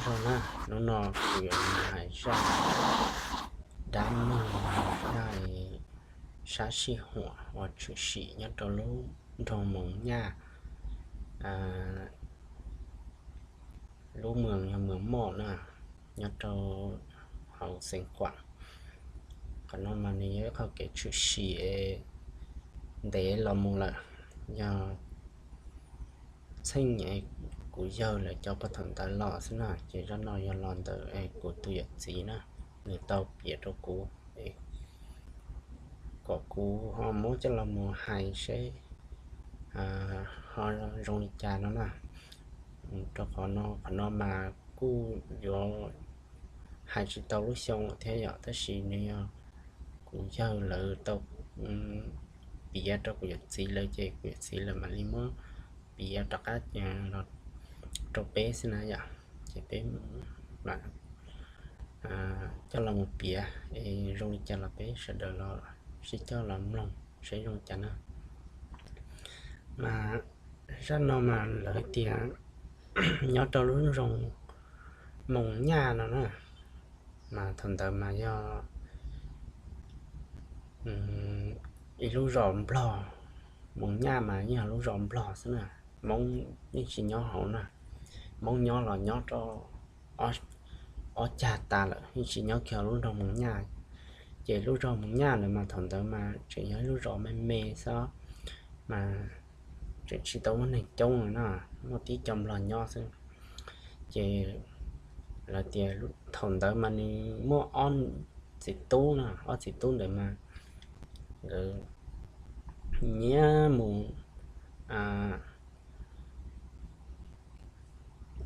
Nyob zoo na, hnub no kuv yuav los hais zaj dab neeg, zaj sab sij huam uas tshwm sim nyob rau lub nroog Moos Nyaj, lub moos yog moos Moj na, nyob rau hauv xeev Kuam. Qhov no mas nws yog ib qho kev tshwm sim ntev los mus lawm, yog txheej kuv yawg lawv cov pog thaum ntawd los xwb na, ces zaj no yog los ntawm kuv tus yawm txiv na, nws tau piav rau kuv, kom kuv ho muab coj los mus hais seb ho zoo li cas no na. Rau qhov no, qhov no mas kuj yuav hais tsis tau lub xyoo thiab yom, tab sis nws yog kuv yawg lawv tau piav rau kuv yawm txiv lawv, ces kuv yawm txiv lawv mam li muab piav rov qab rau peb xwb na yom. Ces peb mam coj los mus piav es zoo li cas los peb sawv daws los sib coj los mloog seb zoo li cas na. Mas zaj no mas lawv tias nyob rau lub nroog Moos Nyaj no na, mas thaum ntawd mas yog ib lub zos Nplog. Moos Nyaj mas yeej yog lub zos Nplog xwb na, Hmoob yeej tsis nyob hauv na. Hmoob nyob los nyob rau ob cag tas lawm, yeej tsis nyob kiag lub nroog Moos Nyaj. Ces lub zos Moos Nyaj ntawd mas thaum ntawd mas tseem yog ib lub zos me me xwb, mas tseem tsis tau muaj neeg coob na, muaj tib co Nplog nyob xwb. Ces lawv tias thaum ntawd mas nws muaj ob txiv tub na, ob txiv tub ntawd mas nkawd nyiam mus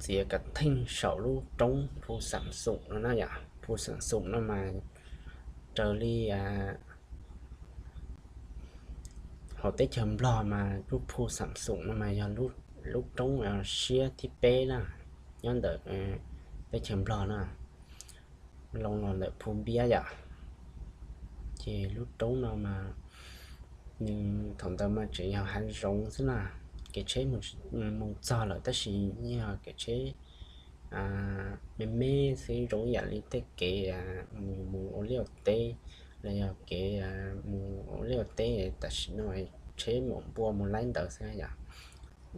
txiav kav theej saum lub roob Phu Xam Xum no na yom. Phu Xam Xum no mas raws li hauv teb chaws Nplog mas lub Phu Xam Xum no mas yog lub roob siab thib peb na, nyob ntawm teb chaws Nplog na, loo los ntawm Phu Npiab yom. Ces lub roob no mas nws thaum ntawd mas tseem yog hav zoov xwb na, kev tsheb mus txog lawm tab sis yog kev tsheb me me xwb, zoo ib yam li tej kev mus ua liaj ua teb los yog kev mus ua liaj ua teb tam sim no tsheb mam npua mus laib ntawd xwb yom.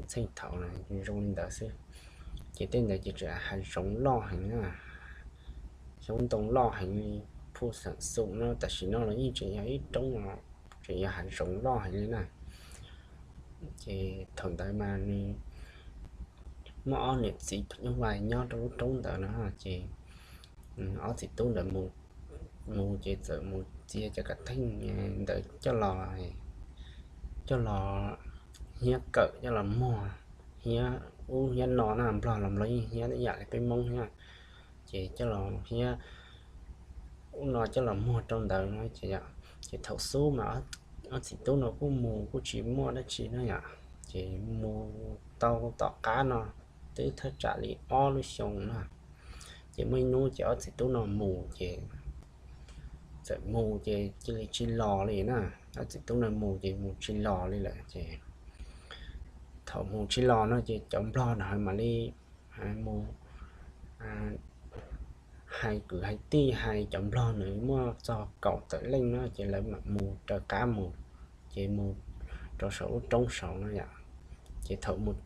Txheej thaum zoo li ntawd xwb. Ces tej ntawd ces tseem hav zoov loj heev na, xyoob ntoo loj heev li. Phu Xam Xum no tam sim no los yeej tseem yog ib roob, tseem yog hav zoov loj heev li na. Ces thaum ntawd mas nws muaj ob niam txiv phim nyuj vais nyob rau lub roob ntawd no, ces ob txiv tub ntawd mus ces txawm mus txiav cov kav theej ntawd coj los, coj los hiab kawm coj los muag, hiab ub hiab no na, Nplog los Nplog yeej hiab ib yam li peb Hmoob thiab. Ces coj los hiab ub no coj los muag rau ntawd no ces, ces thaum xub mas ob txiv tub no kuj mus kuj tsis muaj dab tsi na yom. Ces mus tau tom qab no twb thaj tsam li ob lub xyoo na, ces muaj ib hnub ces ob txiv tub no mus ces txawm mus ces cia li tsis los li na. Ob txiv tub no mus ces mus tsis los li lawm ces thaum mus tsis los no ces cov Nplog na mam li mus hais kwv hais tij, hais cov Nplog nws muaj txog kaum tawm leej no ces lawv mam mus raws qab mus, ces mus rau saum lub roob saud no yom. Ces thaum mus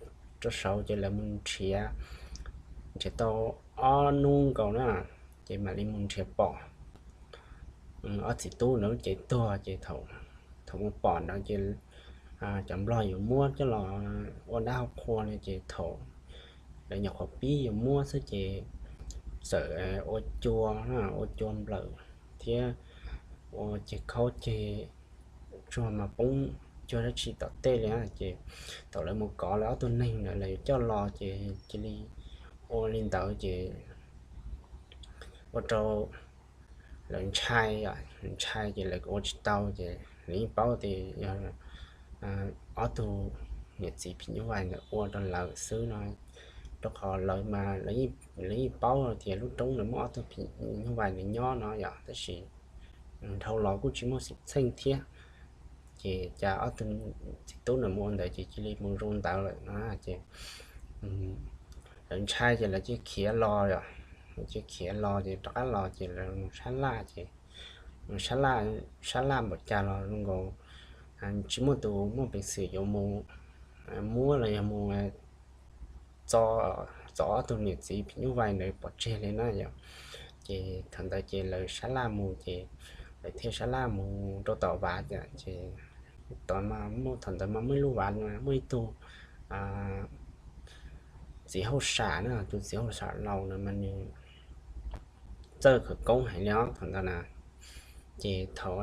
rau saud ces lawv mus nrhiav, nrhiav tau ob hnub nkaus na, ces mam li mus nrhiav pom ob txiv tub ntawd lub cev tuag ces thaum mus pom ntawd ces cov Nplog yuav muab coj los ua dab ua qhua no ces thaum lawv nyuam qhuav pib yuav muab xwb ces txawm ua cua, ua cua nplawm thiab ua ceg khaub ceg tsuag mas poob cuag dab tsi tom tej li. Ces thaum lawv mus kov lawv ob tug neeg ntawd lawv yuav coj los ces cia li ua li ntawd ces ua rau lawv ntshai, ntshai ces lawv ua tsis tau ces lawv yeej paub tias yog ob tug niam txiv phim nyuj vais ntawd ua rau lawv xwb no, rau qhov lawv mas lawv yeej paub tias lub roob ntawd muaj ob tug phim nyuj vais ntawd nyob no yom, tab sis dhau los kuj tsis muaj xwm txheej thiab. Ces cas ob tug txiv tub ntawd mus ua ntawd ces cia li mus zoo ntawd lawm no ces lawv ntshai ces lawv cia khiav los os. Lawv cia khiav los ces rov qab los ces lawv mus sab laj ces, sab laj, sab laj npaum cas los zoo nkaus tsis muaj tus muaj peev xwm yuav mus muab los yog mus txo, txo ob tug niam txiv phim nyuj vais ntawd pov tseg li na yom. Ces thaum ntawd ces lawv sab laj mus ces lawv thiaj sab laj mus rau tom vav ces, thaum ntawd mas muaj ib lub vav, muaj ib tug txiv hauj sam na, tus txiv hauj sam laus na mas nws txawj khawv koob heev li os thaum ntawd na. Ces thaum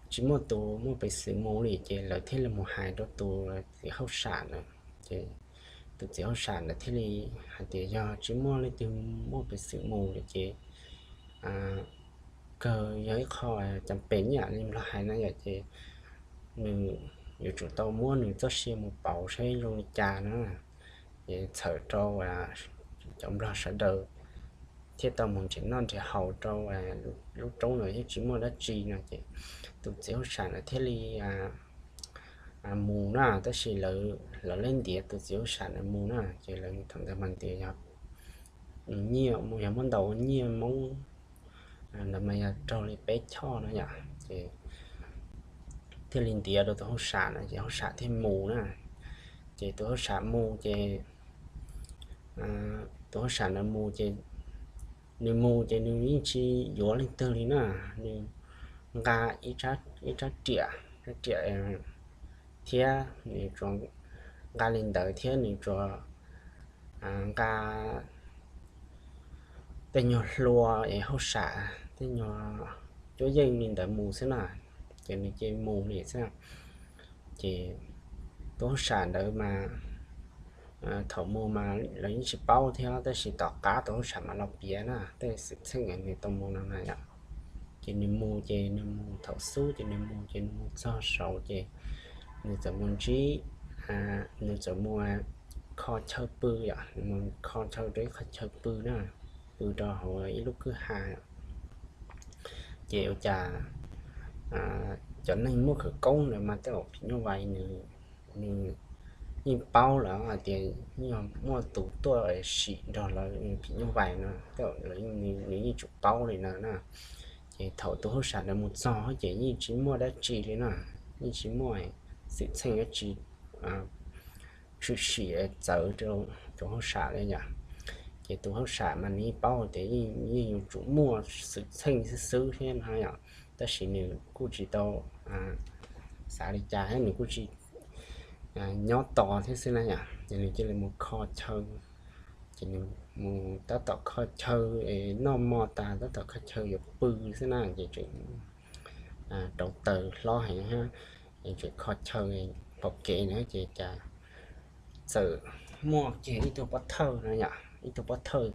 tsis muaj tus muaj peev xwm mus li ces lawv thiaj li mus hais rau tus txiv hauj sam na. Ces tus txiv hauj sam ntawd thiaj li hais tias yog tsis muaj leej twg muaj peev xwm mus li ces kawg yog ib qho cas pem nyam li los hais na yom, ces nws yuav tsum tau muab nws txoj sia mus pauv saib zoo li cas na. Ces txhawm rau cov nplog sawv daws thiaj tau mus nrhiav noj nrhiav haus rau lub roob ntawd thiab tsis muaj dab tsi no ces tus txiv hauj sam ntawd thiaj li mus na, tab sis lawv, lawv lam ntiav tus txiv hauj sam ntawd mus na, ces lawv thaum ntawd mas ntiav yog nyiaj, yog muab ntaus ua nyiaj Hmoob ntawd mas yog raug li peb choj no yom, ces thiaj li ntiav rau tus hauj sam no ces hauj sam thiaj mus na. Ces tus hauj sam mus ces, tus hauj sam ntawd mus ces, nws mus ces nws yeej tsis yuav leej twg li na, nws nqa ib rab riam, rab riam thiab nws tsuas nqa li ntawd thiab nws tsuas nqa tej nyuag hlua es hauj sam, tej nyuag cuab yeej li ntawd mus xwb na, ces nws cia mus li xwb. Ces tus hauj sam ntawd mas thaum mus mas lawv yeej tsis paub thiab, tab sis tom qab tus hauj sam mas los piav na tej xwm txheej nws tau mus no na yom. Ces nws mus ces nws mus thaum xub ces nws mus ces nws mus txog saud ces nws txawm mus ntsib, nws txawm mus kho chaw pw yom, nws mus kho chaw rau ib qho chaw pw na, pw rau hauv ib lub kwj ha. Ces ua cas cov neeg muaj khawv koob ntawd mas tej zaum phim nyuj vais nws, nws yeej paub lawm hais tias yeej muaj tus tuaj sim nrog lawv phim nyuj vais no, tej zaum nws yeej tsis paub li no na. Ces thaum tus hauj sam ntawd mus txog ces yeej tsis muaj dab tsi li na, yeej tsis muaj xwm txheej dab tsi tshwm sim txawv rau tus hauj sam li yom. Ces tus hauj sam mas nws yeej paub tias yeej yuav tsum muaj xwm txheej xwb xwb thiab no yom, tab sis nws kuj tsis tau xav li cas thiab nws kuj tsis nyob tos thiab xwb na yom, ces nws cia li mus kho chaw. Ces nws mus tab tom kho chaw es noj mov tas tab tom kho chaw yuav pw xwb na ces tseem rauv taws hlob heev thiab, es tseem kho chaw pom kev na ces cas txawm muaj kiag ib tug pov thawj no yom, ib tug pov thawj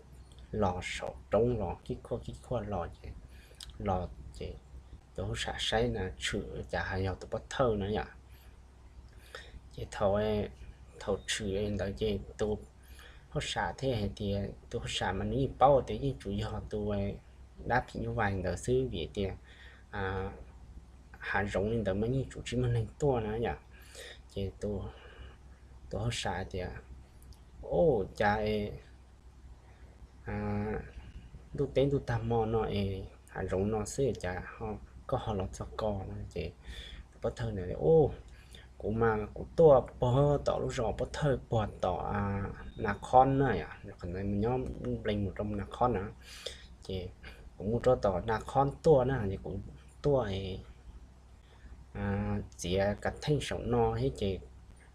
los saum roob los kib khuaj kib khuaj los ces, los ces tus hauj sam saib na tshwm cas ho yog tus pov thawj no yom. Ces thaum, thaum tshwm ntawd ces tus hauj sam thiaj hais tias, tus hauj sam mas nws yeej paub tias yeej tsuas yog tus dab phim nyuj vais ntawd xwb vim tias hav zoov li ntawd mas yeej tsuas tsis muaj neeg tuaj na yom. Ces tus hauj sam tias, o, cas es ntuj teb ntuj tag hmo no es hav zoov no xwb cas koj ho los txog ko no ces tus pov thawj ntawd, u, kuv mas kuv tuaj puag tom lub zos pov thawj puag tom Nas Khob na yom, qhov ntawd nyob nplees mus rau Nas Khob na, ces kuv mus rau tom Nas Khob tuaj na ces kuv tuaj txiav kav theej saum no thiab ces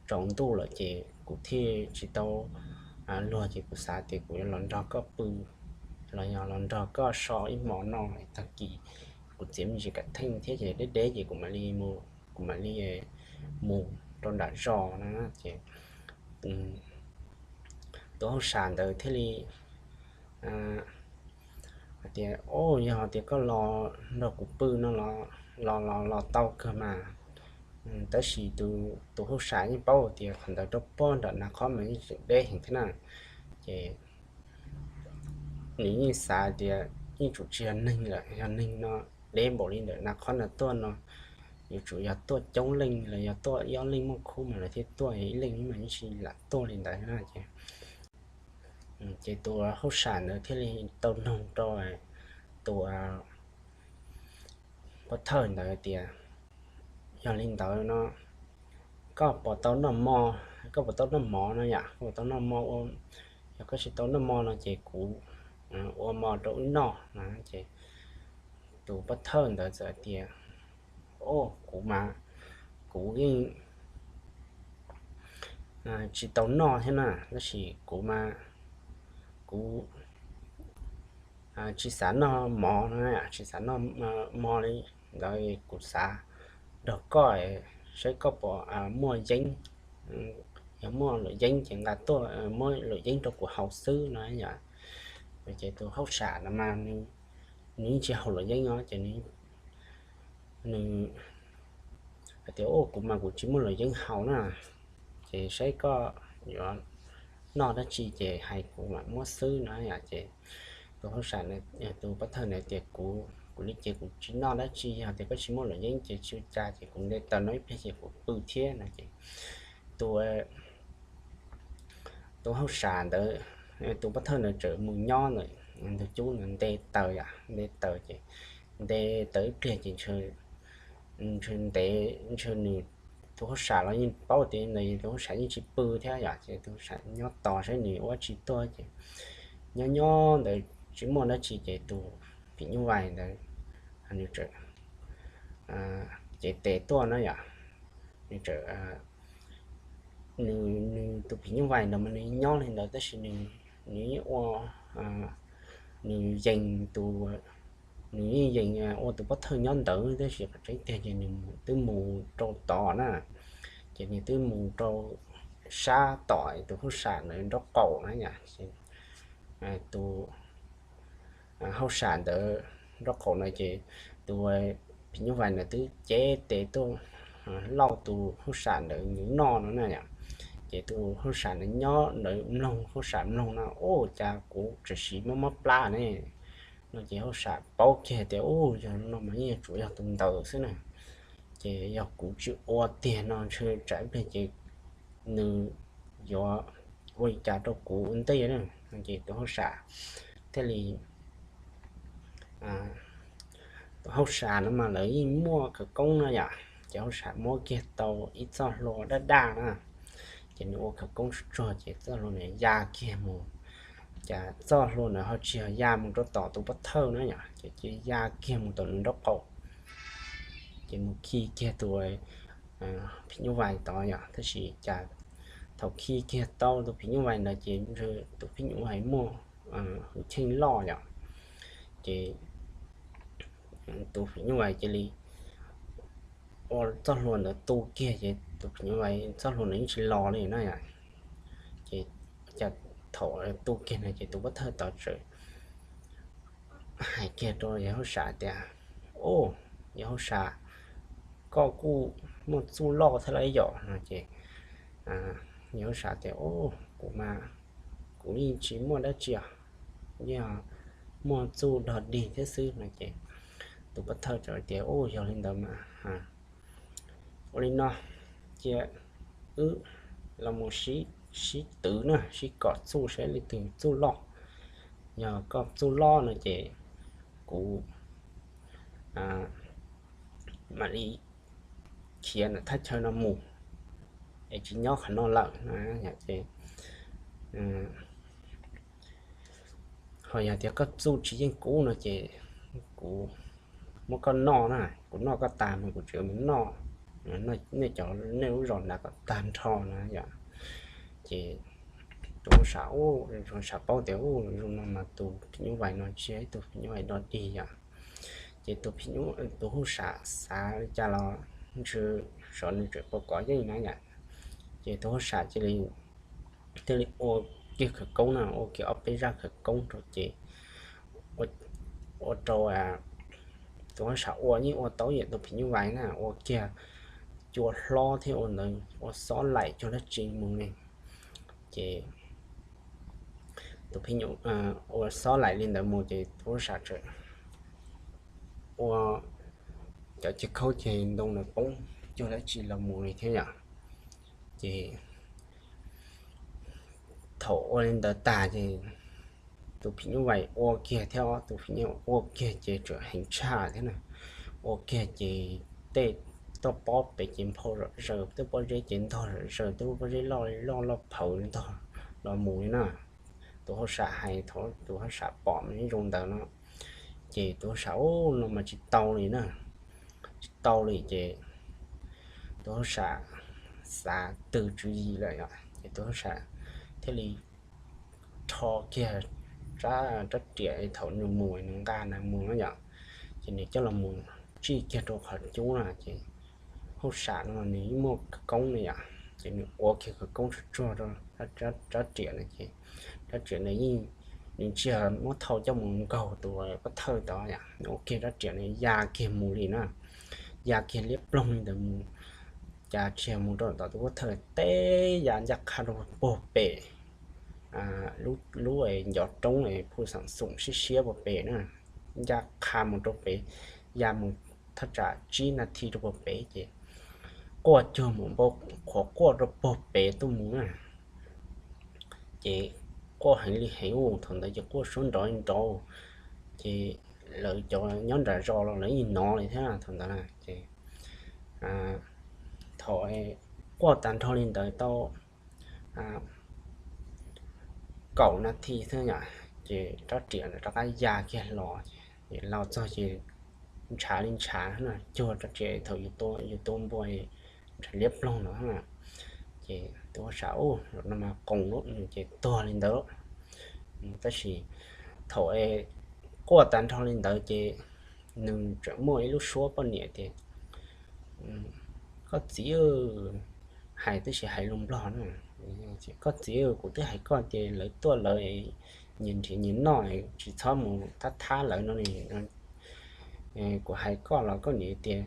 tsaus ntuj lawm ces kuv thiaj tsis tau luag ces kuv xav tias kuv yuav los nrog koj pw los yog los nrog koj so ib hmos noj tag kis, kuv txiav me ntsis kav theej thiab ces deb deb ces kuv mam li mus, kuv mam li mus rau nram zos na ces tus hauj sam ntawd thiaj li hais tias, o, yog tias koj los nrog kuv pw no los los los tau kawg mas, tab sis tus hauj sam yeej paub tias qhov ntawd rau puag nram Nas Khob mas yeej tseem deb heev thiab na, ces nws yeej xav tias yeej tsuas tsis yog neeg lawm, yog neeg no deb npaum li ntawm Nas Khob no tuaj no yuav tsum yog tuaj coob leej los yog tuaj ib ob leej muaj khub mas lawv thiaj tuaj, ib leej mas yeej tsis lam tuaj li ntawd na ces Ces tus hauj sam ntawd thiaj li tau noog rau tus pov thawj ntawd tias, yog li ntawd no, koj puas tau noj mov, koj puas tau noj mov no yom, koj puas tau noj mov ua, yog koj tsis tau noj mov no ces kuv ua mov rau wb noj no. Ces tus pov thawj ntawd txawm tias, o, kuv mas, kuv yeej tsis tau noj thiab na, tab sis kuv mas, kuv tsis xav noj mov no, tsis xav noj mov li ntawd, kuv xav nrog koj saib koj puas muaj yeeb, yog muaj luam yeeb ces nqa tuaj muab luam yeeb rau kuv haus xwb no yom. Ces tus hauj sam no mas nws yeej tsis haus luam yeeb os, ces nws hais tias, o, kuv mas kuv tsis muaj luam yeeb haus na, ces saib koj yuav noj dab tsi ces hais kuv mam muab xwb no yom. Ces tus hauj sam, tus pov thawj ntawd tias, kuv, kuv li ces kuv tsis noj dab tsi, yog tias koj tsis muaj luam yeeb ces tsis ua cas, ces kuv nte taws no ib pliag ces kuv pw thiab no. Ces tus tus hauj sam ntawd, tus pov thawj ntawd txawm mus nyob ntawm ntug cub ntawd nte taws yom, nte taws ces nte taws ib pliag ces ntshe ntev, ntshe nws, tus hauj sam los yeej paub tias ntawd tus hauj sam yeej tsis pw thiab yom, ces tus hauj sam nyob tos saib nws ua dab tsi tuaj ces nyob nyob ntawd tsis muaj dab tsi ces tus phim nyuj vais ntawd nws txawm cev tes tuaj na yom, nws txawm nws, nws tus phim nyuj vais ntawd mas nws nyob li ntawd tab sis nws, nws yeej ua, nws yees tus, nws yeej yees ua tus pov thawj nyob ntawd tab sis qhov tseeb tiag ces nws twb mus rau tod na, ces nws twb mus rau sab tom tus hauj sam ntawd nraub qaum na yom. Tus hauj sam ntawd nraub qaum no ces tus phim nyuj vais ntawd twb cev tes tuaj lauj tus hauj sam ntawd nws noj no na yom. Ces tus hauj sam ntawd nyob ntawd mloog, hauj sam mloog no, ua cas kuv tseem siv mob mob plab ne no ces hauj sam paub kiag tias, u, yog no mas yeej tsuas yog tus ntawd xwb na, ces yog kuv tsis ua tiag no ntshe tsam ib pliag ces nws yuav ua li cas rau kuv ua ntej na. Ces tus hauj sam thiaj li, tus hauj sam no mas lawv yeej muaj khawv koob no yom, ces hauj sam muab kiag tau ib txoj hlua daj daj na, ces nws ua khawv koob tsuag tsuag ces txoj hlua ntawd ya kiag mus, ces txoj hlua ntawd ho tsis yog ya mus rau tom tus pov thawj na yom, ces cia ya kiag mus tom nws nraub qaum, ces mus khi kiag tus phim nyuj vais tod yom. Tab sis cas thaum khi kiag tau tus phim nyuj vais ntawd ces ntshe tus phim nyuj vais muaj hwj chim loj yom, ces tus phim nyuj vais cia li ua txoj hlua ntawd tu kiag ces tus phim nyuj vais txoj hlua ntawd yeej tsis los li na yom. Ces cas thaum tu kiag no ces tus pov thawj tod txawm hais kiag rau yawg hauj sam tias, u, yawg hauj sam, koj kuj muaj txuj loj thiab lauj yom no ces yawg hauj sam tias, u, kuv mas kuv yeej tsis muaj dab tsi os, yeej muaj txuj dog dig thiab xwb no ces tus pov thawj txawm tias, u, yog li ntawd mas ua li no, cia wb los mus sib twv na, sib kom txuj saib leej twg txuj loj. Yog koj txuj loj no ces kuv mam li khiav ntawm thaj chaw no mus es tsis nyob qhov no lawm no ces ho yog tias koj txuj tsis yeej kuv no ces kuv muab koj noj na, kuv noj koj tag mas kuv tseem mus noj nej cov, nej lub zos nrad kom tag nrho na yom. Ces tus hauj sam, tus hauj sam paub tias, u, zoo no mas tus phim nyuj vais no tsis yog ib tug phim nyuj vais dog dig yom. Ces tus phim nyuj, tus hauj sam xav li cas los ntshe xyov nws tseem puas kov yeej na yom. Ces tus hauj sam cia li thiaj li ua kiag khawv koob na, ua kiag ob peb zaj khawv koob rau ces ua rau tus hauj sam ua yeej ua tau yam tus phim nyuj vais na, ua kiag cua hlob thiab ua ntawd, ua xob laim cuag dab tsi mus li. Ces tus phim nyuj ua xob laim li ntawd mus ces tus hauj sam txawm ua cov ceg khaub ceg ntoo ntawd poob cuag dab tsi los mus li thiab yom. Ces thaum ua li ntawd tag ces tus phim nyuj vais ua kiag thiab, tus phim nyuj vais ua kiag ces tseem heev tshaj thiab na. Ua kiag ces tej toj pob pem ces nphau zom zaws, tej pob zeb ces ntog zom zaws, tej pob zeb loj loj loj phawv ntog los mus li na. Tus hauj sam hais thaum tus hauj sam pom zoo ntawd no, ces tus hauj sam ub no mas tsis tau li na, tsis tau li ces tus hauj sam xav twg tswv yim lawm yom, ces tus hauj sam thiaj li rho kiag rab riam thaum nws mus nws nqa nws mus na yom, ces nws coj los mus tsij kiag rau qhov cub na ces hauj sam no nws yeej muaj khawv koob na yom, ces nws ua kiag khawv koob tsuag tsuag rau rab riam na ces rab riam na yeej, nws tsis yog muab thau coj mus nkaug tus pov thawj tod yom, nws ua kiag rab riam na ya kiag mus li na, ya kiag liab ploog li ntawd mus, cas tsis yog mus rau tom tus pov thawj, teb ya ncaj qha rau puag pem lub ncov roob phu xeem xoom siab siab puag pem na, ncaj qha mus rau pem, ya mus thaj tsam tsib nas this rau puag pem ces quaj cuag mus npau qhuav quaj rau puag pem tuaj mus na. Ces quaj heev li heev ub, thaum ntawd ces quaj suab nrov nrov, ces lawv cov nyob nram zos los lawv yeej hnov li thiab thaum ntawd na ces thaum quaj tag nrho li ntawd tau kaum nas this xwb yom, ces rab riam rov qab ya kiag los, ces los txog ces ntshav li ntshav na, cuag rab riam thaum yus tua npua ntshav liab ploog no na. Ces tus hauj sam ub, zaum no mas qoos lawm, nws ces tuag li ntawd. Tab sis thaum quaj tag nrho li ntawd ces nws tseem muaj ib lub suab poj niam tias, koj txiv, hais tab sis hais lus Nplog na, koj txiv, kuv twb hais koj tias lawv tuaj lawv nyias nrhiav nyias noj, tsis txhob mus thab thab lawv no li. Kuv hais koj los koj niam tias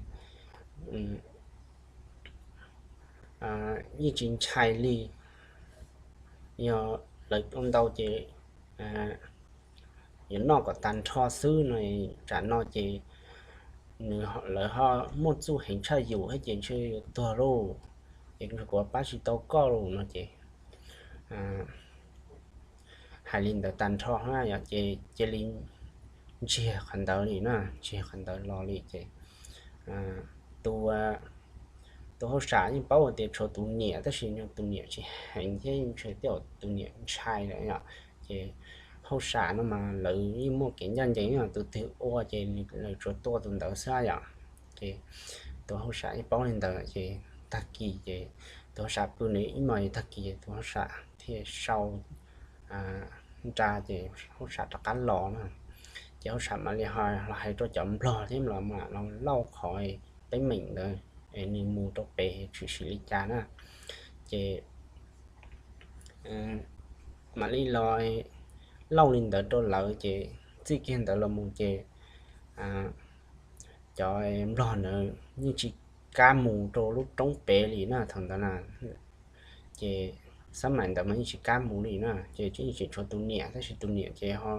yeej tsis ntshai li, yog lawv ua ntau ces yuav noj kom tag nrho xwb no, tsam no ces nws, lawv ho muaj txuj heev tshaj yus thiab ces ntshe yuav tuag lauj, ces kuv pab tsis tau koj lauj no ces hais li ntawd tag nrho na yom, ces cia li ntsiag qhov ntawd li na, ntsiag qhov ntawd los li ces tus, tus hauj sam yeej paub tias tshuav tus niam tab sis tus niam tsis heev thiab ntshe tej zaum tus niam ntshai lawm yom. Ces hauj sam no mas lawv yeej muaj kev ncaj ncees, tus twg ua ces lawv tsuas tua tus ntawd xwb yom. Ces tus hauj sam yeej paub li ntawd ces tag kis ces tus hauj sam pw nws ib hmos, tag kis ces tus hauj sam thiaj sau nra ces hauj sam rov qab los na. Ces hauj sam mam li los hais rau cov nplog thiab los mam los lauj qhov teeb meem ntawd, nws mus rau pem tshwm sim li cas na. Ces mam li los lauj li ntawd rau lawv ces txij kiag ntawd los mus ces cov nplog ntawd yeej tsis kam mus rau lub roob pem li na thaum ntawd na. Ces xab maim ntawd mas yeej tsis kam mus li na, ces yeej tseem tshuav tus niam tab sis tus niam ces ho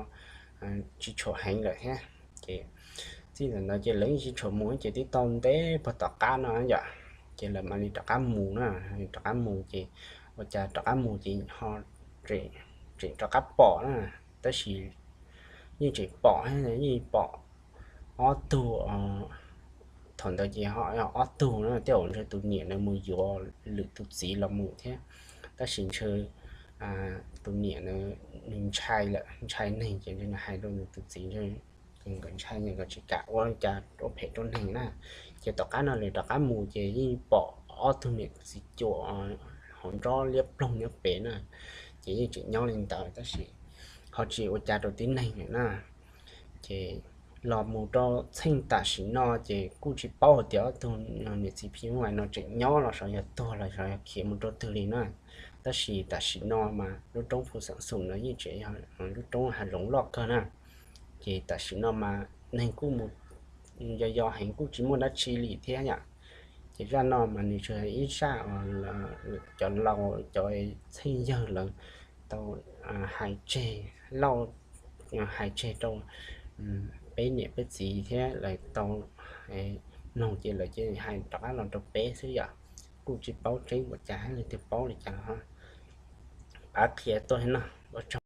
tsis tshua heev lawm thiab. Ces txij ntawd ces lawv yeej tsis tshua mus ces twb tau ntev puag tom qab no yom, ces lawv mam li rov qab mus na, rov qab mus ces ua cas rov qab mus ces ho tseem rov qab pom na, tab sis yeej tseem pom, yeej pom ob tug, thaum ntawd ces ho ob tug na, tej zaum ntshe tus niam ntawd mus yuav lwm tus txiv los mus thiab, tab sis ntshe tus niam ntawd nws ntshai lawm, ntshai neeg ces nws hais rau nws tus txiv ntshe nkawd ntshai nkawd tsis kam ua li cas ua phem rau neeg na. Ces tom qab no lawv rov qab mus ces yeej pom ob tug niam txiv cuam hauv nrob liab ploog nyob pem na, ces yeej tseem nyob li ntawd tab sis ho tsis ua cas rau tib neeg na. Ces los mus rau txheej tam sim no ces kuj tsis paub hais tias ob tug niam txiv phim nyuj vais no tseem nyob los xyov yog tuag los xyov yog khiav mus rau twg li na. Tab sis tam sim no mas lub roob Phu Xeem Xum no yeej tseem yog lub roob hav zoov loj kawg na. Ces tam sim no mas neeg kuj mus yos yos heev kuj tsis muaj dab tsi li thiab yom. Ces zaj no mas nws tsuas ib zaj cov laus cov txheej yawg lawv tau hais tseg, lauj, hais tseg rau peb niam peb txiv thiab lawv tau mloog ces lawv cia li hais rov qab los rau peb xwb yom. Kuj tsis paub tseeb ua cas thiab leej twg paub li cas los. pab qhia tuaj thiab nawb. Ua tsaug.